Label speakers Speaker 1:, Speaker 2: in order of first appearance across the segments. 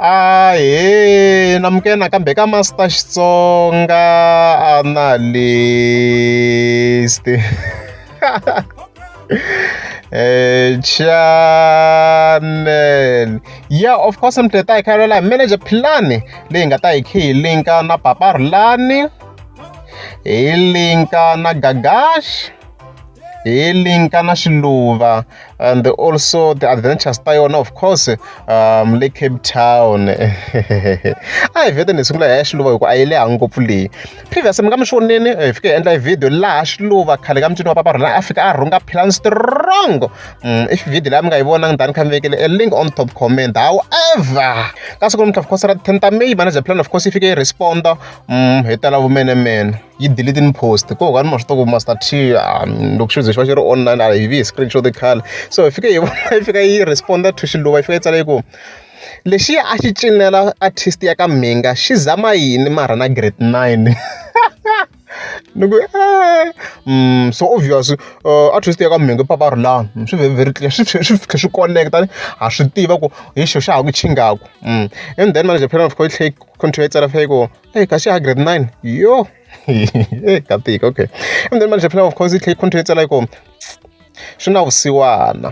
Speaker 1: Ahee namukela nakambe ka Master Xitsonga Analyst channel yeah of course mi ta hi kha hi manager Philani leyi nga ta hi khe hi linka na Papa Rhulani hi linka na Gagash hi linka na Xiluva and also the adventures ta yona of course le Cape Town a hi vhete ni sungula hi ya Xiluva hi ku a yi leha ngopfu leyi previous mi nga mi swi vonini hi fike hi endla video laha Xiluva khale ka mucini wa Papa Rhulani a fika a rhunga Philani strong if video leyi mi nga yi vonangi tani kha mi vekele a link on top comment however ka siku namuntlha of course ra 10 ta May manager Philani of course yi fike yi responda hi tala vumenemene yi delete ni post ko ka ni ma swi tiva ku Master T loko xi ze xi va xi ri online a hi vi hi screenshot khale so hi fike hi vona yi fika yi responda to Xiluva yi fika yi tsala yi ku lexiya a xi cinela artist ya ka Mhinga xi zama yini mara na grade 9 ni ku so obvious artist ya ka Mhinga i Papa Rhulani swi ve very clear swi swi swi swi connect ha swi tiva ku hi xo xa ha ku chingaku and then manager Philani of course yi tlhe yi continue yi tsala fika yi ku ey kasi ya ha grade 9 yo ka tika okay and then manager Philani of course yi tlhe yi continue yi tsala yi ku swi na vusiwana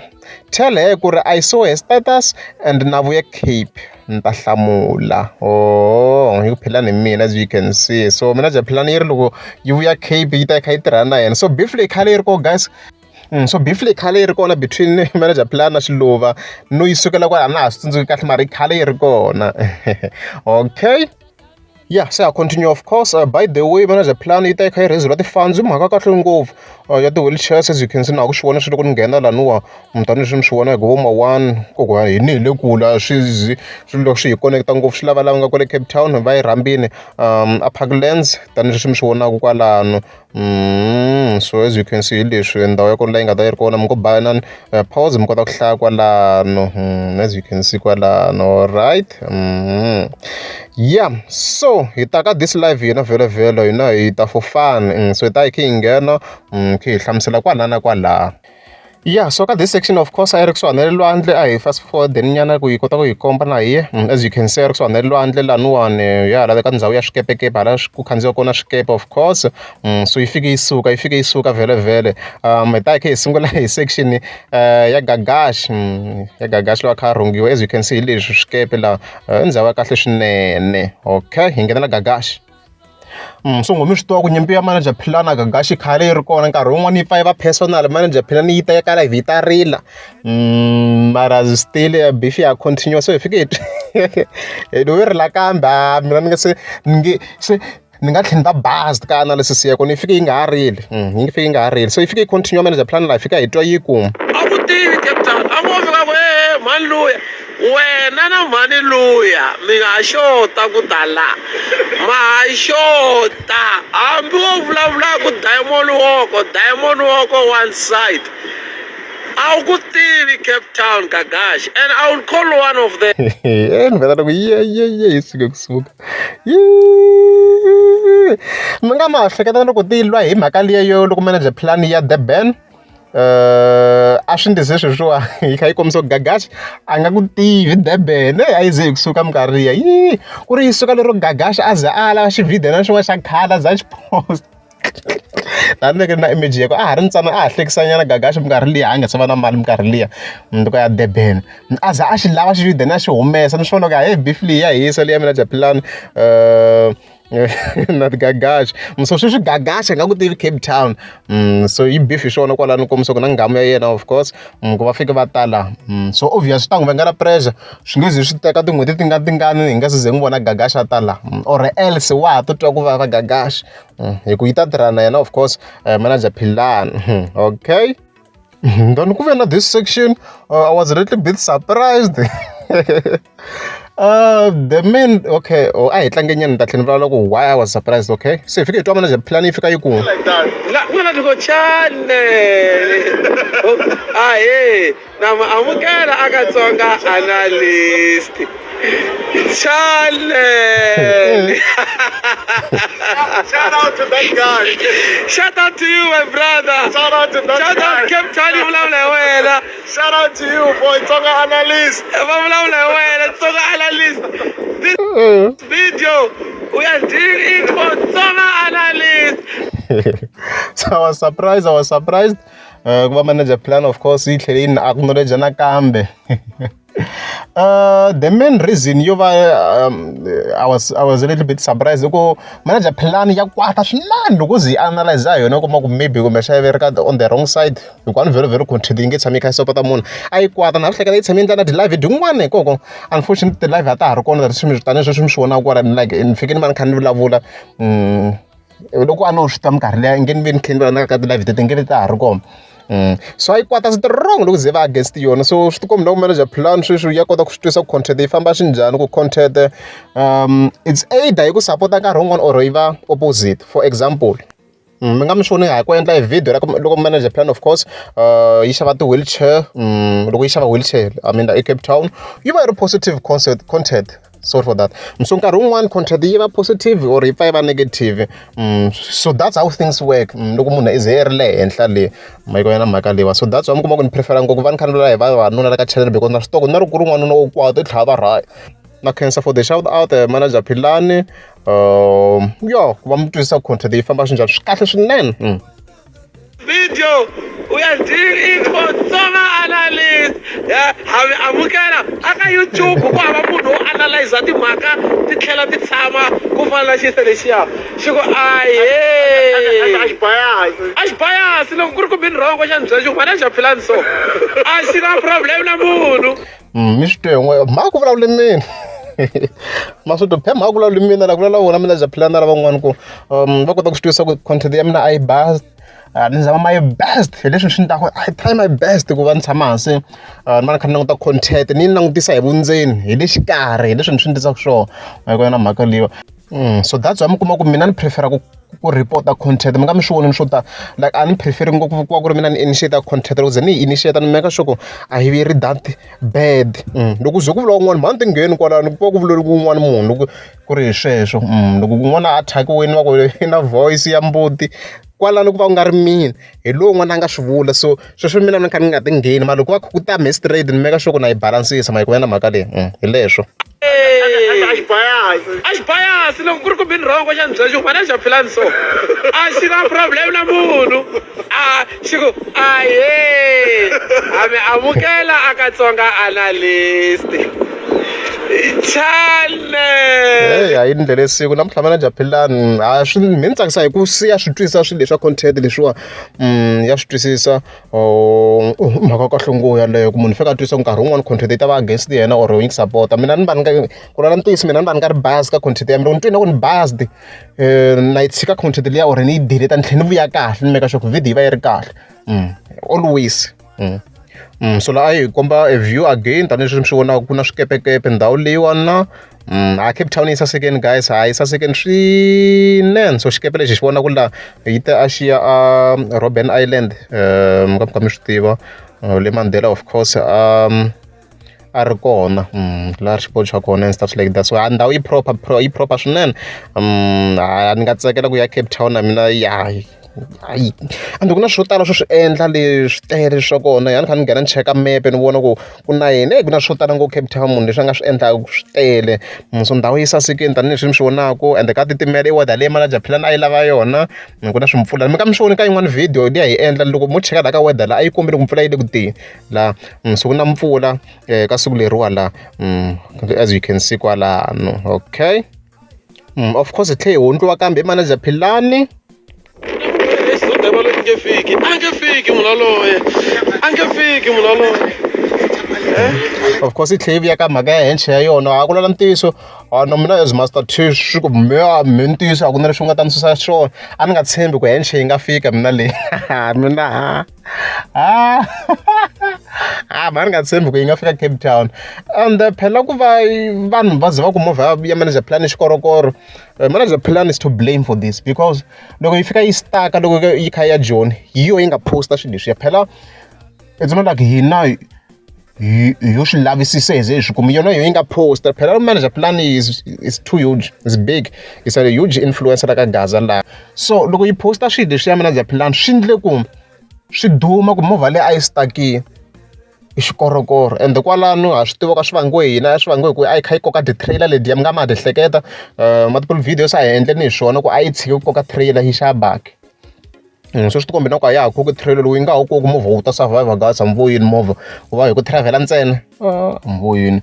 Speaker 1: tell her ku ri I saw her status and na vuya Cape ni ta hlamula oh yi ku Philani hi mina as you can see so manager Philani yi ri loko yi vuya Cape yi ta yi kha yi tirhana na yena so beef leyi khale yi ri kona guys so beef leyi khale yi ri kona between manager Philani na Xiluva no yi sukela kwala a na ha swi tsundzuki kahle mara yi khale yi ri kona okay yeah se ha continue of course by the way manager Philani yi ta yi kha yi raise ti-funds hi mhaka kahle ngopfu ya ti-wheelchairs as you can see na ha ku swi vona swi loko ni nghena laniwa tanihileswi mi swi vona hi ku vo ma one ku hi ni hi le kule a swi zi swi loko swi hi connect ngopfu swi lava lava nga kwale Cape Town va yi rhambini a Parklands tanihileswi mi swi vonaka kwalano so as you can see hi leswi ndhawu ya kona leyi nga ta yi ri kona mi ngo ba inani pause mi kota ku hlaya kwalano as you can see kwalano right yeah so hi ta ka this live hina vhele hina hi ta for fun so hi ta hi kha hi nghena kha hi hlamusela kwala na kwala yeah so ka this section of course a yi ri kusuhani na le lwandle a hi fast forward nyana ku yi kota ku yi komba na hi as you can see a ri kusuhani na le lwandle laniwani ya hala ka ndhawu ya swikepekepe hala ku khandziya kona swikepe of course so yi fike yi suka yi fike yi suka vhele vhele hi ta hi kha hi sungula hi section ya Gagash ya Gagash loyi a kha a rhungiwa as you can see hi leswi swikepe laha i ndhawu ya kahle swinene okay hi nghenela Gagash so ngo mi swi tiva ku nyimpi ya manager Philani na Gagash khale yi ri kona nkarhi wun'wani yi pfa yi va personal manager Philani yi ta ya kala yi ta rila mara still beef ya continue so hi fike hi hi rila kambe a mina ni nga se ni nge se ni nga tlhela ni ta bust ka analysis ya kona yi fike yi nga ha rili yi fike yi nga ha rili so yi fike yi continue manager Philani laha hi fika hi twa yi ku
Speaker 2: a ku tivi Cape Town a ngo fika ku e mhani luya wena na mhani luya mi nga xota ku ta la ma ha xota hambi wo vulavula ku diamond woko diamond woko one side a wu ku tivi Cape Town Gagash and I will call one of them
Speaker 1: ni vhela ku ye ye ye yi suke kusuka mi nga ma hleketa loko ti lwa hi mhaka liya yo loko manager Philani ya Durban a swi ndzi sweswiwa yi kha yi kombisa ku Gagash a nga ku tivi Durban a yi ze hi kusuka minkarhi liya yi ku ri yi suka lero Gagash a ze a lava xivhidiyo na xin'wana xa khale a za a xi post laha ni veke na image ya ku a ha ri ntsana a ha hlekisanyana Gagash minkarhi liya a nga se va na mali minkarhi liya loko ya Durban a za a xi lava xivhidiyo a xi humesa ni swi vona ku hayi beef leyi ya hisa liya manager Philani na Gagash so sweswi Gagash a nga ku tivi Cape Town so yi beef hi swona kwalano kombisa ku na nghamu ya yena of course ku va fike va tala so obvious swi ta n'wi vangela pressure swi nge zi swi teka tin'hweti ti nga tingani hi nga se ze n'wi vona Gagash a tala or else wa ha to twa ku vava Gagash hi ku yi ta tirha na yena of course manager Philani okay then ku ve na this section I was a little bit surprised the man okay oh, a hi tlange nyana ni ta tlhela ni vulavula ku why I was surprised okay se hi fike hi twa manager Philani yi fika yi ku
Speaker 2: like that la n'wana tiko channel ahe na mu amukela aka Tsonga analyst channel
Speaker 3: Shout out to that guy.
Speaker 2: Shout out to you, my brother.
Speaker 3: Shout out to that
Speaker 2: Shout
Speaker 3: guy.
Speaker 2: out Cape Town yi vulavula hi wena.
Speaker 3: Shout out to you, boy. Tsonga analyst.
Speaker 2: Va vulavula hi wena, Tsonga analyst. This video, we are doing it for Tsonga analyst.
Speaker 1: So I was surprised, I was surprised ku va manager Philani, of course, yi tlhele yi ni acknowledge nakambe. The main reason yo va I was a little bit surprised i ku manager Philani ya kwata swinene. Loko ze yi analyze yona, u kuma ku maybe kumbexana yi ri ka on the wrong side, hikuva ni very very content yi nge tshami yi kha yi support munhu. A yi kwata na swi hleketa yi tshame yi endla na ti-live tin'wana hikoko. Unfortunately, ti-live a ta ha ri kona tanihileswi mi swi vonaka kwala. Like, ni fike ni va ni kha ni vulavula, loko a no swi tiva minkarhi liya nge ni ve ni kha ni vulavula ka ti-live tete nge ve ta ha ri kona. So a yi kwata strong loko ze va against yona. So swi tikomba loko manager Philani sweswi ya kota ku swi twisa ku content yi famba xinjhani, ku content it's either yi ku support-a nkarhi wun'wani or yi va opposite. For example, mi nga mi swi voni ha ku endla hi video ra loko manager Philani, of course, yi xava ti-wheelchair. Loko yi xava wheelchair, I mean, eCape Town, yi va yi ri positive concept content. Sorry for that. So nkarhi wun'wani content yi va positive or yi pfa yi va negative. So that's how things work. Loko munhu i ze i ri le henhla le ma yi na mhaka leyiwa. So that's why mi kuma ku ni prefer ngopfu va ni kha ni vula hi vavanuna la ka channel, because na swi tiva ku na ri ku ri n'wanuna wo kwata i tlhela va rhaya. Na khensa for the shout out, manager Philani, yo ku va mi twisisa content yi famba xinjhani, swi kahle swinene.
Speaker 2: Video, we are doing it for Tsonga analyst. Yeah, ha mi amukela aka YouTube. Ku hava munhu wo analyze timhaka ti tlhela ti tshama ku fana na xisa lexiya xi ku ahe.
Speaker 3: A xi bias.
Speaker 2: A xi bias. Loko ku ri ku bini wrong, xa ni byela xi ku manager Philani, so a xi na problem na munhu.
Speaker 1: Mi swi twe n'we mhaka ku vulavule mina, ma swi twa phe mhaka ku vulavule mina la ku vulavula vona manager Philani na lavan'wana ku va kota ku swi twisisa ku content ya mina a yi biased. Ni zama my best hi leswi swi endlaku. I try my best ku va ni tshama hansi, ni va ni kha ni languta content, ni yi langutisa hi vundzeni, hi le xikarhi, hi leswi ni swi endlisaka swona. Ma yi vona mhaka leyiwa? So that's why mi kuma ku mina ni prefer ku report-a content. Mi nga mi swi vonini swo tala, like a ni prefer ngopfu ku va ku ri mina ni initiate content. Loko ze ni yi initiate, ni make sure ku a yi vi ri that bad. Loko ze ku vula un'wana mhani ti ngheni kwalano, ku va ku vuleriwa un'wana munhu. Loko ku ri hi sweswo, loko un'wana a thyakini va ku i na voice ya mbuti kwalano, ku va ku nga ri mina, hi lowu n'wana a nga swi vula. So sweswo mina ni kha ni nga ti ngheni, mara loko va ku ta me straight, ni make sure ku na yi balansisa. Ma yi na mhaka leyi? Hi leswo.
Speaker 3: A xi bias.
Speaker 2: A xi bias. Loko ku ri ku bini wrong, xa ni byela xi ku manager Philani, so a xi na problem na munhu. A xi ku ahe, ha mi amukela aka Tsonga analyst channel.
Speaker 1: Hey, a yi ndlela siku namuntlha manager Philani a swi mi ni tsakisa hi ku siya swi twisisa swilo leswa content leswiwa. Ya swi twisisa mhaka ya kahle ngopfu yaleyo, ku munhu fika a twisisa ku nkarhi wun'wani content yi ta va against yena or yi support. Mina ni va ni nga ku lava ntiyiso, mina ni va ni nga ri bias ka content ya mina. Loko ni twi na ku ni biased, na yi tshika content liya or ni yi delete, ni tlhela ni vuya kahle, ni make sure ku video yi va yi ri kahle always. So laha a yi hi komba a view again, tanihileswi mi swi vonaka ku na swikepekepe ndhawu leyiwani. A Cape Town yi sasekeni, guys, hayi sasekeni swinene. So xikepe lexi hi xi vonaka laha yi ta a xi ya a Robben Island, mi nga pfuka mi swi tiva le Mandela, of course, a ri kona laha xipoco xa kona and stuff like that. So a ndhawu yi proper pro yi proper swinene. A ni nga tsakela ku ya Cape Town na mina ya. Hayi, ende ku na swo tala swo swi endla leswi tele swa kona. Ya ni kha ni nghena ni cheka mepe, ni vona ku ku na yini. Ku na swo tala ngopfu Cape Town, munhu leswi a nga swi endlaka swi tele. So ndhawu yi sasekile tanihileswi mi swi vonaka, ende ka titimela, i weather leyi manager Philani a yi lava yona. Ku na swimpfula, mi nga mi swi voni ka yin'wani video liya hi endla. Loko mo cheka laha ka weather la, a yi kombile ku mpfula yi le ku teni laha. So ku na mpfula ka siku leriwa laha, as you can see kwalano. Okay, of course hi tlhe hi hundliwa kambe hi manager Philani.
Speaker 2: Nge fiki, a nge fiki munhu yaloye, a nge fiki munhu yaloye.
Speaker 1: Of course, yi tlhe yi vuya ka mhaka ya henche ya yona. A ku lava ntiyiso na mina as Master T, swi ku me ntiyiso a ku na leswi u nga ta ni susa swona. A ni nga tshembi ku henche yi nga fika mina leyi mina ha ha ma ni nga tshembi ku yi nga fika Cape Town. And phela ku va vanhu va ze va ku movha ya manager Philani xikorokoro, manager Philani is to blame for this, because loko yi fika yi stuck-a loko yi kha yi ya Joni, hi yo yi nga posta swilo leswiya. Phela it's not like hina Hi yo swi lavisisa hi ze hi swi kuma yona yo yi nga posta phela manager plan is too huge, is big, is a huge influencer la ka Gaza laha. So loko yi posta swilo leswiya manager plan swi endle ku swi duma ku movha leyi a yi stuck-ile i xikorokoro ende kwalano ha swi tiva ka swi vangiwe hi yini a swi vangiwe hi ku a yi kha yi koka ti-trailer letiya mi nga ma ti hleketa multiple videos a hi endleni hi swona ku a yi tshiki ku koka trailer yi xava baki. So swi tikombe na ku a ya ha koki trailer lowu yi nga ha wu koki movha wu ta survivor guys hambi vo yini movha ku va hi ku travel ntsena hambi vo yini.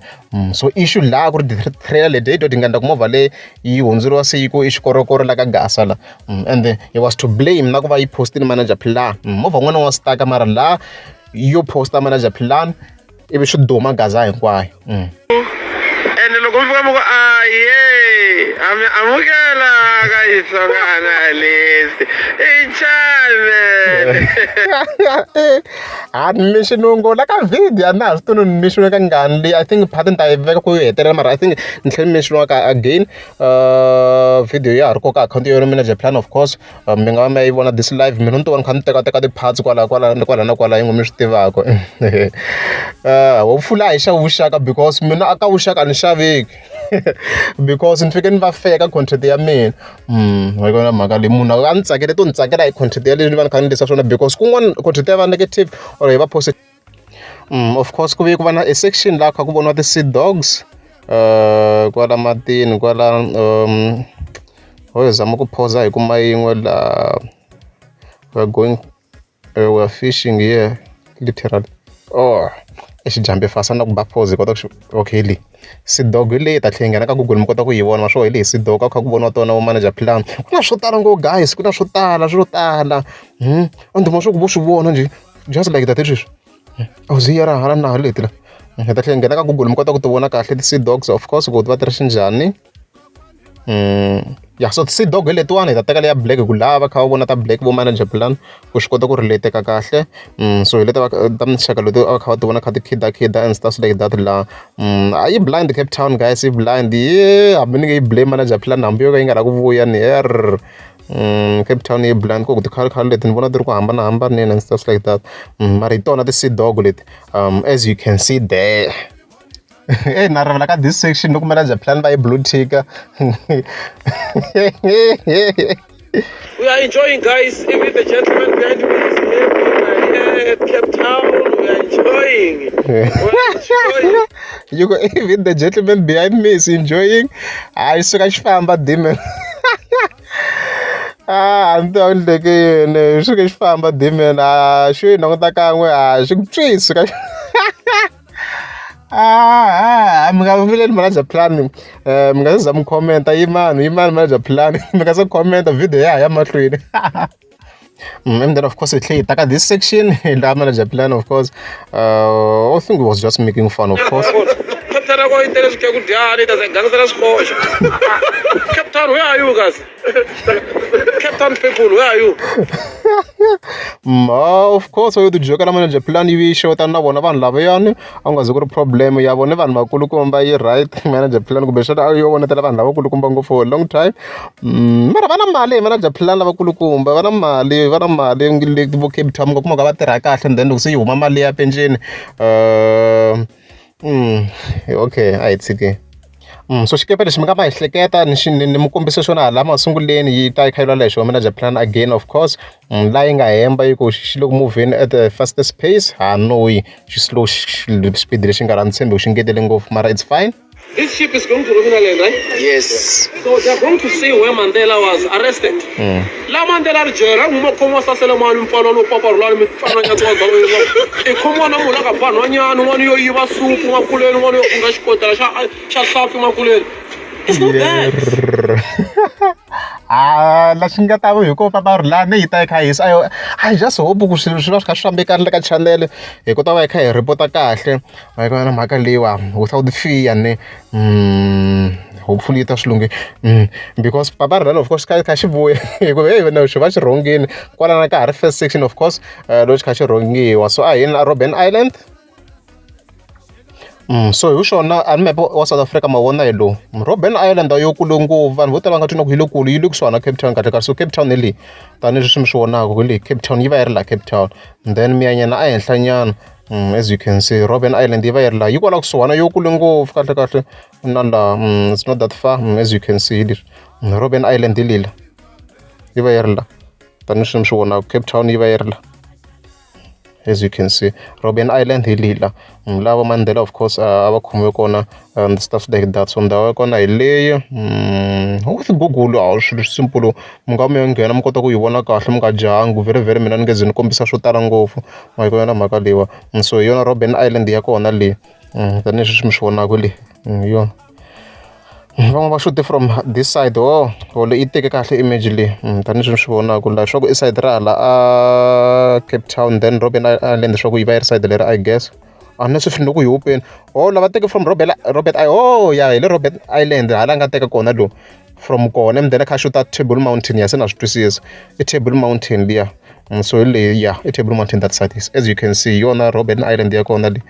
Speaker 1: So issue laha ku ri ti-trailer leti hi ti nga endla ku movha leyi yi hundzuriwa siku i xikorokoro la ka Gasa la ende he was to blame na ku va yi postini manager plan. Movha wun'wana wa stuck mara laha yo posta manager plan ivi swi duma Gaza hinkwayo.
Speaker 2: Ene loko mi fika mi ku aye a mi amukela ka Xitsonga analyst i channel.
Speaker 1: A ni mixinungo la ka video a na ha swi tivi ni mixino ka ngani leyi I think part ni ta yi veka ku yi hetelela mara I think ni tlhela ni mixiniwa ka again video ya ha ri koka akhawunti ya yona manager plan of course mi nga va mi ya yi vona this live mina ni to va ni kha ni tekateka ti-parts kwala kwala kwala na kwala yin'we mi swi tivaka. Hopefully a hi xavi vuxaka because mina a ka vuxaka a ni xaveki because ni fike ni va feka content ya mina. Ma yi vona mhaka leyi munhu a ni tsakela to ni tsakela hi content yaleyo ni va ni kha ni endlisa swona because kun'wana content ya va negative or hi va post. Of course ku vuye ku va na a section laha kha ku voniwa ti-sea dogs kwala matini kwala ho hi zama ku phoza hi kuma yin'we laha we are going we are fishing here literally. Oh i xi jambe fast na ku ba pause hi kota ku xi okay leyi sea dog hi leyi ta tlhela yi nghena ka Google mi kota ku yi vona ma swo hi leyi sea dog a kha ku voniwa tona vo manager plan. Ku na swo tala ngopfu guys ku na swo tala swo tala ende ma swa ku vo swi vona njhe just like that hi sweswi a zi ya ra hala na leti la hi ta tlhela hi nghena ka Google mi kota ku ti vona kahle ti-sea dogs of course ku ti va ti ri xinjhani. Ya so ti-sea dog hi letiwani hi ta teka leya black hi ku lava va kha va vona ta black vo manager plan ku swi kota ku relate-ka kahle. So hi leti va ta muxaka leti a va kha va ti vona kha ti khidakhida and stuff like that laha. A yi blind Cape Town guys yi blind hambi ni nge yi blame manager plan hambi yo ka yi nga lavi ku vuya ni herr. Cape Town yi blind ku ti-colour leti ni vona ti ri ku hambanahambaneni and stuff like that. Mara hi tona ti-sea dog leti as you can see there. Eyi na rivala ka this section loko manager plan va yi blue tick-a.
Speaker 2: We are enjoying, guys. Even the gentleman behind me is here. We are here at Cape Town. We are enjoying. We are enjoying.
Speaker 1: You go, even the gentleman behind me is enjoying. Hayi suka xi famba demon. Ah, a ni tiva ku ndleke yini xi suke xi famba demon a xi yi languta kan'we a xi ku tswi suka. Ah, mi nga vileli manager plan mi nga se za mi comment yimani yimani manager plan mi nga se comment video ya ha ya mahlweni. And then of course hi tlhela hi ta ka this section laha manager plan of course I think he was just making fun of course.
Speaker 2: Cape Town ko yi tele swikegudyani yi ta ze gangisela swikoxo. Cape Town, where are you guys? Cape Town people, where are you?
Speaker 1: Of course yo ti jokela manager plan yi xeweta na vona vanhu lavayani a ku nga zi ku ri problem ya vona vanhu vakulukumba yi right manager plan kumbexana a yo vonetela vanhu lavakulukumba ngopfu for a long time. Mara va na mali hi manager plan lavakulukumba va na mali va na mali le vo Cape Town mi nga kuma ku va tirha kahle and then loko se yi huma mali ya penceni okay a hi tshiki. So xikepe lexi mi nga ma hi hleketa ni xi ni mi kombise xona hala masunguleni yi ta yi kha yi lwela hi xona manager plan again of course. Laha yi nga hemba yi ku xi le ku movheni at the fastest pace ha no yi xi slow speed lexi nga ra ni tshembi ku xi ngetele ngopfu mara it's fine.
Speaker 2: This ship is going to Robben Island, right?
Speaker 4: Yes.
Speaker 2: So they are going to see where Mandela was arrested. La Mandela ri jele, a huma khomiwa sasele mali mpfalo no papa rhulani mi pfana nyatsi wa ndhawu I khomiwa na munhu la ka ba nhwanyana un'wana yo yiva supu makuleni un'wana yo funga xikotela xa xa hlampfi makuleni. It's not bad.
Speaker 1: Ah, lexi nga ta hi ku papa Rhulani yi ta yi kha yi hisa I just hope ku swilo swi va swi kha swi fambe kahle ka channel hi kota va hi kha hi report-a kahle ma yi vona mhaka leyiwa without fear ne hopefully yi ta swi lunghe because papa Rhulani of course kha kha xi vuya hikuva hey no xi va xi rhongini kwalano ka ha ri first section of course loko xi kha xi rhongiwa so a hi yeni a Robben Island. So hi xona a mepe wa South Africa ma vona hi lowu Robben Island a yo kule ngopfu vanhu vo tala va nga twi na ku yi le kule yi le kusuhani na Cape Town kahle kahle so Cape Town hi leyi tanihileswi mi swi vonaka ku leyi Cape Town yi va yi ri laha Cape Town and then mi ya nyana ehenhla nyana As you can see, Robben Island yi va yi ri laha, yi kwala kusuhana, yo kule ngopfu kahle kahle na laha. It's not that far. As you can see, hi leswi Robben Island hi lela yi va yi ri la, tanihi mi swi vonaka, Cape Town yi va yi ri la. As you can see, Robben Island hi lila lava Mandela, of course, a va khomiwe kona and stuff like that. So ndhawu ya kona hi leyi. With Google a swilo swi simple, mi nga mi ya nghena mi kota ku yi vona kahle, mi nga jahangi very very. Mina ni nge ze ni kombisa swo tala ngopfu ma yi yona mhaka leyiwa. So hi yona Robben Island ya kona leyi, tanihileswi mi swi vonaka leyi hi yona. Van'wana va shoot from this side. Oh, leyi yi teke kahle image leyi, tanihileswi mi swi vonaka laha swa ku i side ra hala a Cape Town, then Robben Island swa ku yi va yi ri side leri, I guess, unless if loko hi open. Oh, lava teke from Robert, oh ya, hi le Robben Island hala a nga teka kona lowu from kona, and then a kha a xuta Table Mountain ya se na swi twisisa, i Table Mountain liya. So hi leyi ya i Table Mountain that side is. As you can see, yona Robben Island ya kona leyi,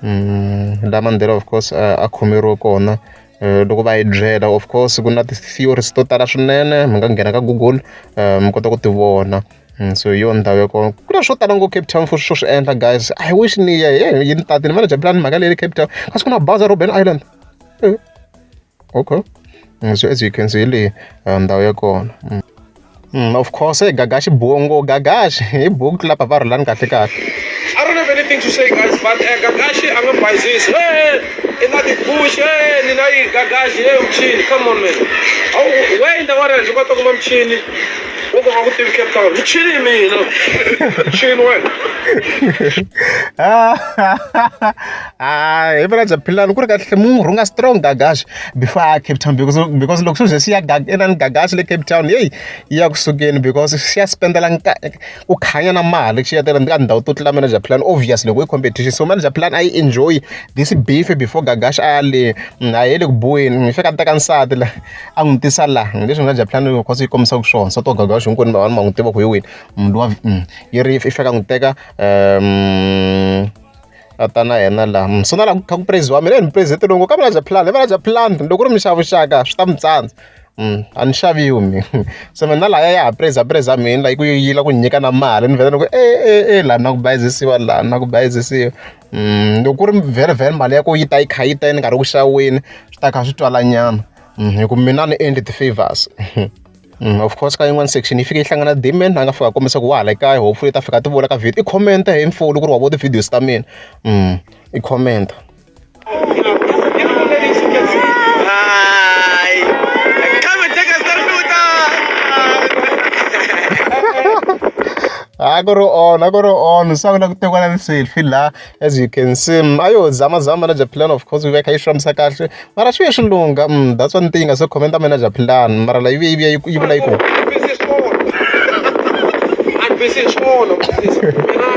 Speaker 1: la Mandela, of course, a khomeriwe kona. Loko va yi byela, of course, ku na ti-theories to tala swinene, mi nga nghena ka Google mi kota ku ti vona. So hi yona ndhawu ya kona. Ku na swo tala ngopfu Cape Town for swo swi endla, guys. I wish ni ya yi ni tatini manager plan mhaka leyi Cape Town, kasi ku na bazi Robben Island. Okay, so as you can see, leyi ndhawu ya kona. Of course, Gagashi bongo, Gagashi hi buku tlula Papa Rhulani kahle kahle.
Speaker 2: I don't have anything to say, guys, but Gagashi, I'm gonna buy this. Hey, in that bush, hey, nina Gagashi, hey, mchini, come on, man. Oh, where in the world you got to come mchini? Wo ka ku tivi Cape Town. Mchini mina. Mchini wena.
Speaker 1: Ah, hi manager Philani ku ri kahle munhu rhunga strong Gagashi before a Cape Town, because loko swo ze swi ya inani Gagashi le Cape Town, yeyi, yi ya kusukeni, because xi ya spendela ku khanya na mali, xi ya tela ka ndhawu to tlula manager Philani, obviously, loko i competition. So manager Philani a yi enjoy this beef before Gagashi a ya le a yele ku buweni, yi fika a teka nsati la a n'wi tisa laha. Leswi manager Philani, of course, yi kombisaka swona nsati wa Gagashi hinkwenu vanhu va n'wi tiva ku hi wini munhu luwa yi ri i fika a n'wi teka a ta na yena laha. So na laha ku kha ku praise-iwa mina, ni president longo ka manager Philani, hi manager Philani. Loko ku ri minxavuxaka swi ta mi tsandza, a ni xaviwi mina. Se mina lahaya ya ha praise praise mina la ku yi la ku nyika na mali, ni vhela ni ku e e e laha na ku bayizisiwa, laha na ku bayizisiwa. Loko ku ri vhele vhele mali ya ku yi ta yi kha yi ta yi ni nga ri ku xaviweni, swi ta kha swi twala nyana, hi ku mina ni endli ti-favors. Of course, ka yin'wana section yi fike yi hlangana Demon, a nga fika a kombisa ku wa hala kaya. Hopefully ta fika a ti vula ka video, i comment hi mfolo ku ri wa vo ti-videos ta mina, i comment.
Speaker 2: Hi. Come and take a selfie with us.
Speaker 1: A ku ri on, a ku ri on se a ku na ku tekiwa na ti-selfie laha. As you can see, a yo zamazama manager Philani, of course, yi va yi kha yi fambisa kahle, mara swi ye swi lungha. That's one thing a se commenta manager Philani, mara la yi vuye yi vuya yi vula yi ku
Speaker 2: Busy swona. I'm busy swona. Mina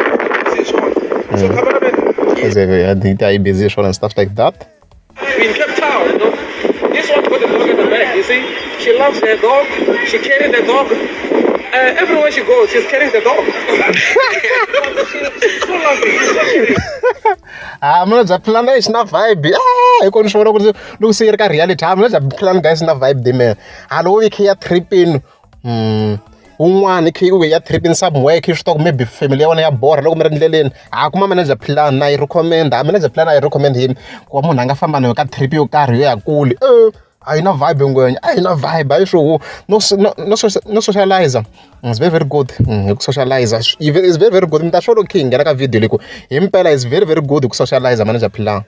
Speaker 2: busy swona. So cameraman,
Speaker 1: a yi busy swona and stuff like that.
Speaker 2: In Cape Town, you know, this one got the dog in the back. You see, she loves her dog. She carries the dog. Everywhere she goes, she's carrying the dog. She's so lovely. She's so cute.
Speaker 1: Ah, manager Philani exi na vibe. Ah, hi kona swi vona ku ri loko se yi ri ka reality. Ah, manager Philani, guys, na vibe the man. Ha loko yi kha ya tripini, wun'wana yi kha yi ya tripini somewhere, kha yi swi tiva ku maybe family ya wena ya borha loko mi ri endleleni, ha kuma manager Philani na yi recommend. Ha manager Philani a yi recommend yini ku va munhu a nga famba na yo ka trip yo karhi yo ya kule? A yi na vibe ngwenya, a yi na vibe, a yi swo no no no no socializer. It's very very good hi ku socializer, it's very very good. Mi ta swo loko kha hi nghena ka video leyi ku hi mpela is very very good hi ku socializer manager Philani.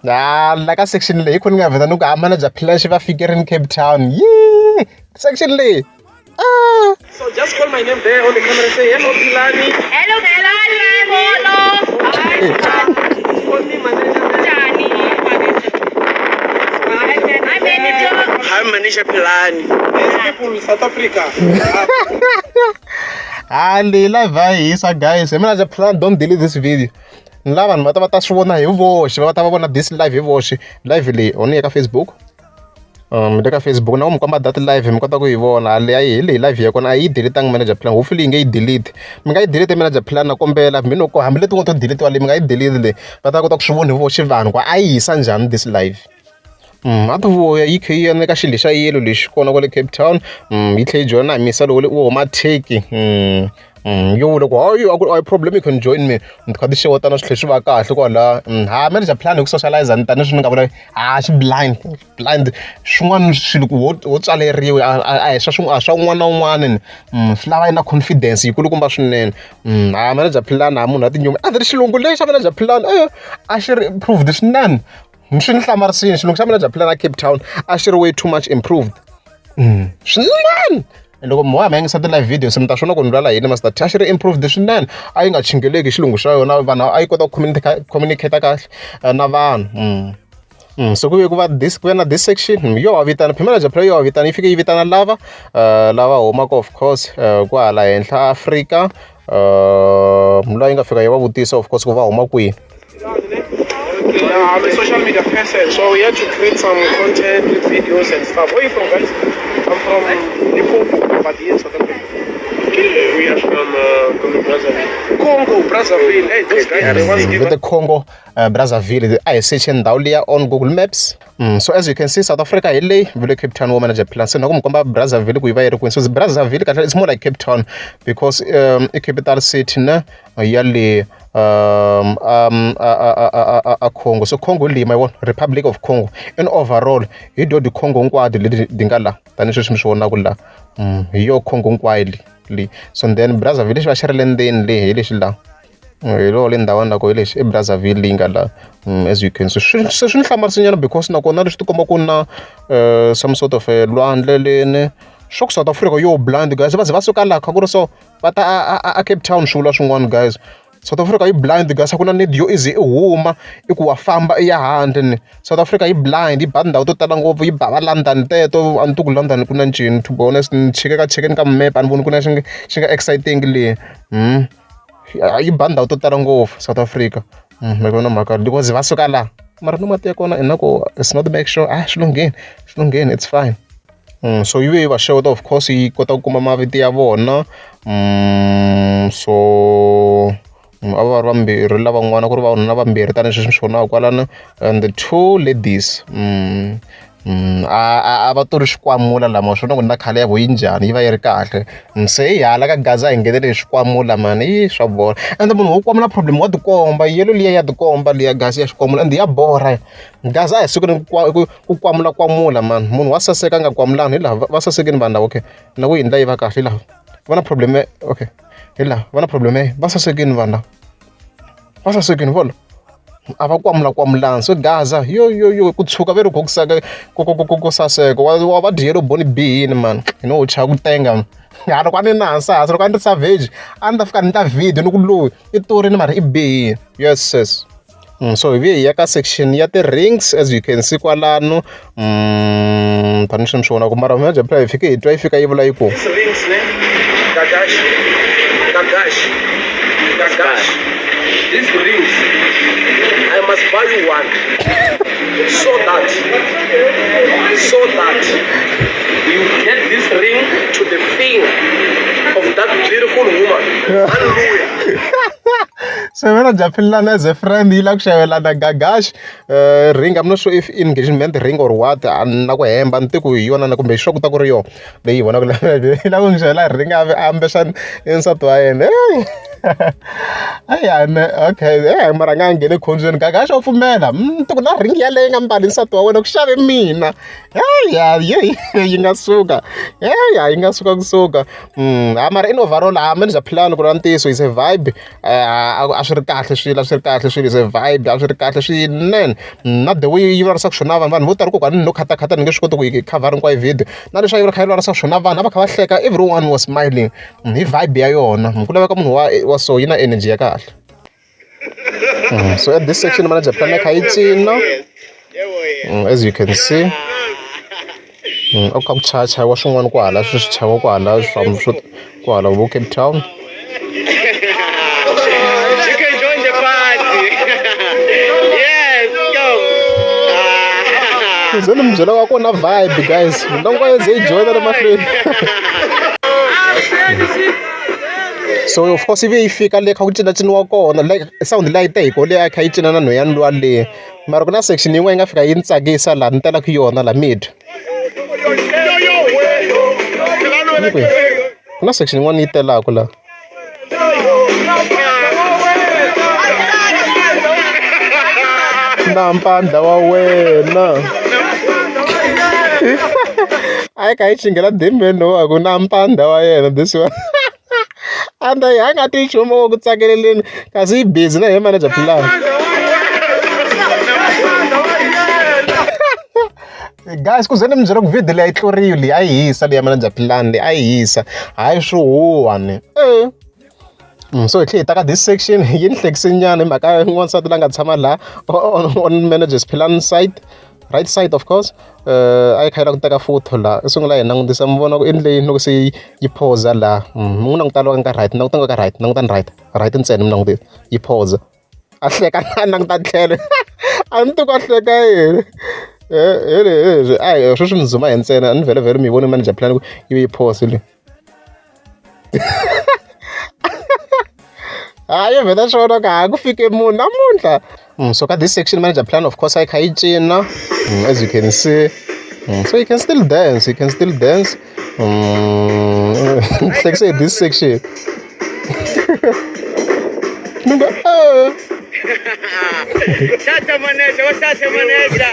Speaker 1: Ah, la ka section leyi hi khona ni nga vheta ni ku a manager Philani xi va fikerini Cape Town ye section leyi, ah.
Speaker 2: So just call my name there on the camera and say hello, Philani.
Speaker 4: Hello, Philani. Molo. Hi, Philani.
Speaker 2: Call me manager.
Speaker 4: Njani? Manager. Hi, manager.
Speaker 2: Hi, Manager Philani. These people in South Africa.
Speaker 1: Ah, leyi live a yi hisa, guys. Hi manager Philani, don't delete this video. Ni lava vanhu va ta va ta swi vona hi voxe, va ta va vona this live hi voxe. Live leyi on ya ka Facebook, le ka Facebook na ku mi komba that live, mi kota ku yi vona leyi hi leyi live ya kona. A yi delete-angi manager Philani, hopefully yi nge yi delete. Mi nga yi delete manager Philani, na kombela mi no hambi leti ngo to delete leyi, mi nga yi delete leyi, va ta kota ku swi vona hi voxe vanhu ku a yi hisa njhani this live. A ti vuya yi kha yi ya ka xilo xa yellow lexi kona kwale Cape Town, yi tlhela yi joyina hi misa lowu wo huma Turkey. Yo vula ku hayi a ku a hi problem you can join me ni kha ti xewetana swi tlhela swi va kahle kwala ha manager plan hi ku socialize ni tanihi ni nga vula ha xi blind blind swin'wana swilo ku ho ho tswaleriwa a hi swa a swa un'wana na un'wana ni swi lava yi na confidence yi kulukumba swinene ha manager plan ha munhu a tinyuma a ri xilungu lexi xa manager plan a xi ri improved swinene swi ni hlamarisile xilungu xa manager plan a Cape Town a xi ri way too much improved swinene. Loko mo hamba yingisa ti-live videos mi ta swi vona ku ni vulavula hi yini Master T a xi ri improved swinene a yi nga chingeleki hi xilungu xa yona vanhu a yi kota ku communicate kahle na vanhu. So ku ve ku va this ku ve na this section yo va vitana manager play yo va vitana yi fike yi vitana lava lava humaka of course kwahala henhla Afrika loyi yi nga fika yi va vutisa of course ku va huma kwihi.
Speaker 3: Yeah, I'm a social media person, so we had to create some content with videos and stuff. Where are you from, guys? I'm from Limpopo, but here in South Africa. Okay, we are from Congo Brazzaville. Congo Brazzaville. Hey, those guys, they once give
Speaker 1: with the Congo Brazzaville. A hi searcheni ndhawu liya on Google Maps. So as you can see, South Africa hi leyi vule Cape Town wo manager plan. Se na ku mi komba Brazzaville ku yi va yi ri kwini. So Brazzaville kahle it's more like Cape Town because i capital city ne ya le a Congo. So Congo leyi ma yi vona Republic of Congo in overall hi dyo ti-Congo hinkwato leti ti nga la tanihi sweswi mi swi vonaka la hi yo Congo hinkwayo leyi. So then Brazzaville xi va xi ri le ndzeni le hi lexi la hi lowo le ndhawini la ko hi lexi i Brazzaville leyi nga la as you can see swi se swi ni hlamarisa nyana because nakona leswi tikomba ku na some sort of lwandle leni swa ku South Africa yo blind guys va ze va suka laha kha ku ri so va ta a Cape Town swi vula swin'wana guys. South Africa yi blind guys a ku na need yo i ze i huma i ku wa famba i ya handle ni South Africa yi blind yi ba tindhawu to tala ngopfu yi ba va London teto a ni tivi ku London ku na ncini to be honest ni cheke ka chekeni ka mepe a ni voni ku na xi nga exciting le yi ba ndhawu to tala ngopfu South Africa mi vona mhaka because va suka laha mara no mati ya kona ingaku it's not make sure ah swi lunghini swi lunghini it's fine. So yi ve yi va xeweta of course yi kota ku kuma mavito ya vona so a va ri vambirhi lavan'wana ku ri vavanuna vambirhi tanihi sweswi mi swi vonaka kwalano and the two ladies a va tori xikwamula lama swi vona ku na khale ya vo yi njhani yi va yi ri kahle se hi hala ka Gaza hi nghenele hi xikwamula mani i swa borha ende munhu wo kwamula problem wa tikomba yellow liya ya tikomba liya Gaza ya xikwamula ende ya borha Gaza a hi sukeni ku kwamula kwamula mani munhu wa saseka a nga kwamulani hi laha va sasekini vanhu lava okay na ku yindla yi va kahle hi laha va na problem okay hi laha va na problem va sasekini vanhu lava va sasekini vona a va kwamula kwamulani so Gaza yo yo yo ku tshuka ve ri ku ku ku saseka wa va dyelo boni bihini mani hi no chava ku tenga ha loko a ni na hansi loko a ni ri savage a ni ta fika ni ta video ni ku loyi i torini mara i bihini yes sis. So hi vuye hi ya ka section ya ti-rings as you can see kwalano tanihi mi swi vonaka mara manager phela hi fike hi twa yi fika yi vula yi ku
Speaker 3: rings ne Gagash Gagash Gagash these rings I must buy you one so that you get this ring to the finger of that beautiful woman. Hallelujah.
Speaker 1: So manager Philani as a friend yi lava ku xavelana Gagash ring I'm not sure if engagement ring or what a na ku hemba ni tiku hi yona na kumbe sure ku ta ku ri yona leyi hi vonaka yi lava ku n'wi xavela ring a ambexa nsati wa yena ayane okay mara a nga ngheni ekhombyeni Gagash wa pfumela ni tiku na ring yaleyo yi nga mbali nsati wa wena ku xave mina ya yi nga suka ya yi nga suka kusuka ha mara in overall ha manager Philani ku ri ntiyiso is a vibe a swi ri kahle swilo a swi ri kahle swilo is a vibe a swi ri kahle swinene na the way yi vulavurisaka swona vanhu vanhu vo tala ku ni no khatakhata ni nge swi koti ku yi khavhara hinkwayo video na leswi a yi kha yi vulavurisaka swona vanhu a va kha va hleka everyone was smiling hi vibe ya yona ku laveka munhu wa so yi na energy ya kahle. So at this section manager plan kha yi cina as you can see a ku kha ku chayachayiwa swin'wana kwahala swi swi chayiwa kwahala swa swo kwahala vo Cape Town.
Speaker 2: You can join the party. Yes, come.
Speaker 1: Ze ni mi byela wa kona vibe guys loko yi ze yi joyina le mahlweni. So of course ivi yi fika le kha ku cinaciniwa kona like sound leyi te hi ko leyi a kha yi cina na nhwanyana luwa le mara ku na section yin'wana yi nga fika yi ni tsakisa laha ni telaka yona la mid ku na section yin'wana yi telaka la. Na mpandla wa wena. A yi kha yi chingela demeni lowa ku na mpandla wa yena this one. And a nga twi nchumu ku tsakeleleni kasi yi busy na hi manager Philani. Guys ku ze ni mi byela ku video leyi a yi tluriwi leyi a yi hisa leyi ya manager Philani leyi a yi hisa hayi swi huwa ni e so hi tlhela hi ta ka this section yi ni hlekise nyana hi mhaka ya n'wansati la nga tshama laha on managers Philani side right side of course a yi kha yi lava ku teka photo laha i sungula hi langutisa mi vona ku i ndle yini loko se yi phoza laha mi n'wi languta loko ka right languta ka right langutani right right ntsena mi langutisa yi phoza a hleka a languta tlhelo a ni tivi ku a hleka yini a sweswi ni zuma hi ntsena a ni vhele vhele mi yi vone manager plan ku yi yi pause leyi hayi vhela swona ka ha ku fike munhu namuntlha so ka this section manager plan of course a yi kha yi cina as you can see so you can still dance you can still dance hlekise hi this section ni ngo
Speaker 4: Tata manager, wa tata manager.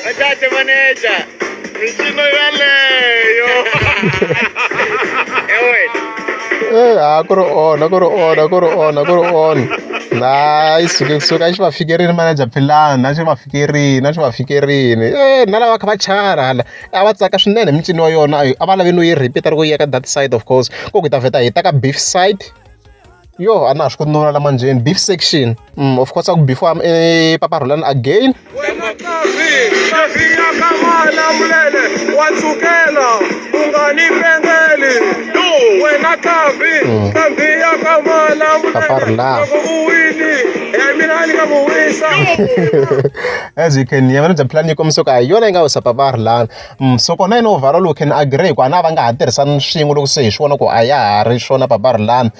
Speaker 4: Wa tata manager. Mincino yaleyo. Ewe.
Speaker 1: Eh, a ku ri on a ku ri on a ku ri on a ku ri on hayi suke kusuka a xi va fikerini manager Philani a xi va fikerini a xi va fikerini e na lava kha va chara hala a va tsaka swinene hi mincino wa yona a va lavi no yi repeat loko yi ya ka that side of course ku ku hi ta vheta hi ta ka beef side yo a na ha swi koti no la manjheni beef section of course a ku beef wa papa Rhulani again
Speaker 3: Wena Nkavi, Nkavi ya ka Malamulele, wa tsukela, u nga ni pengeli. Wena Nkavi, Nkavi ya ka Malamulele,
Speaker 1: Papa Rhulani.
Speaker 3: loko u wini, ya mina ni nga mu wisa.
Speaker 1: As you can hear manager plan yi kombisa ku a hi yona yi nga wisa papa Rhulani so kona yini overall we can agree ku a na va nga ha tirhisani swin'we loko se hi swi vona ku a ya ha ri swona papa Rhulani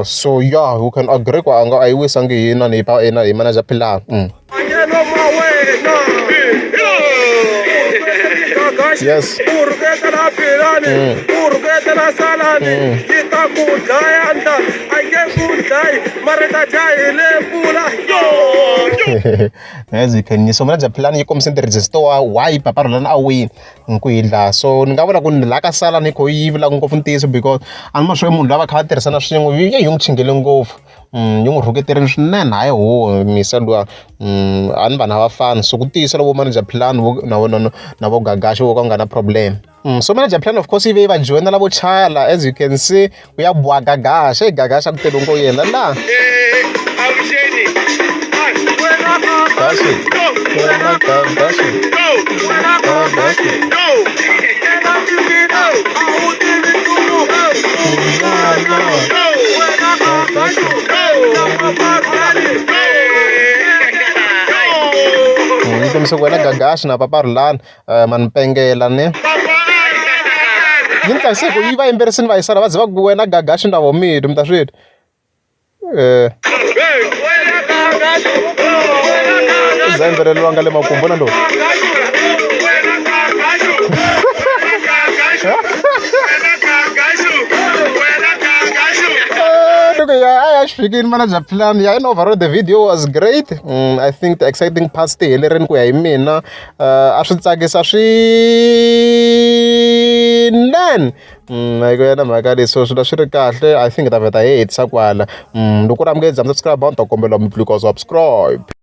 Speaker 1: so yeah we can agree ku a nga a yi wisangi hi inani hi hi manager Philani
Speaker 3: Mahanyelo ma wena.
Speaker 1: Yes.
Speaker 3: U rhuketela Philani, u rhuketela Salani, yi ta ku dlaya ndla, a nge ku dlayi, mara ta dya hi le mpfula. Yo, yo.
Speaker 1: As you can so manager Philani yi kombise ti-reasons to why papa Rhulani a wini ku yi dlaya so ni nga vula ku ni laha ka Salani yi kho yi vula ngopfu ntiyiso because a ni ma sure munhu loyi a va kha va tirhisana swin'we yi yi n'wi chingele ngopfu yi n'wi rhuketerile swinene hayi ho misa luya a ni vanhu a va fani so ku tiyisa vo manager Philani vo na vo na na vo Gagash vo ka ku nga na problem so manager plan of course yi ve yi va joyinela vo chala as you can see ku ya boha Gagash e Gagash a ku tele ngo yena laha
Speaker 4: Avuxeni.
Speaker 3: Wena
Speaker 1: Gagash wena Gagash
Speaker 3: Wena
Speaker 1: Gagash
Speaker 3: Wena Philani, a wu tivi nchumu. Wena Gagash, na Papa Rhulani.
Speaker 1: Yi kombisa ku wena Gagash na papa Rhulani mani pengela ne yi ni tsakise ku yi va yimberisini va yisana va ze va ku wena Gagash na vomile mi ta swi twa za yimbeleriwa nga le makumu vona lowu Look, yeah, I fikini manager plan yeah in overall the video was great I think the exciting parts ti helerini ku ya hi mina a swi tsakisa swinene hi ku ya na mhaka leyi so swilo swi ri kahle I think hi ta vheta hi hetisa kwala loko u ri amukela subscribe a ni ta kombela mi tlika subscribe.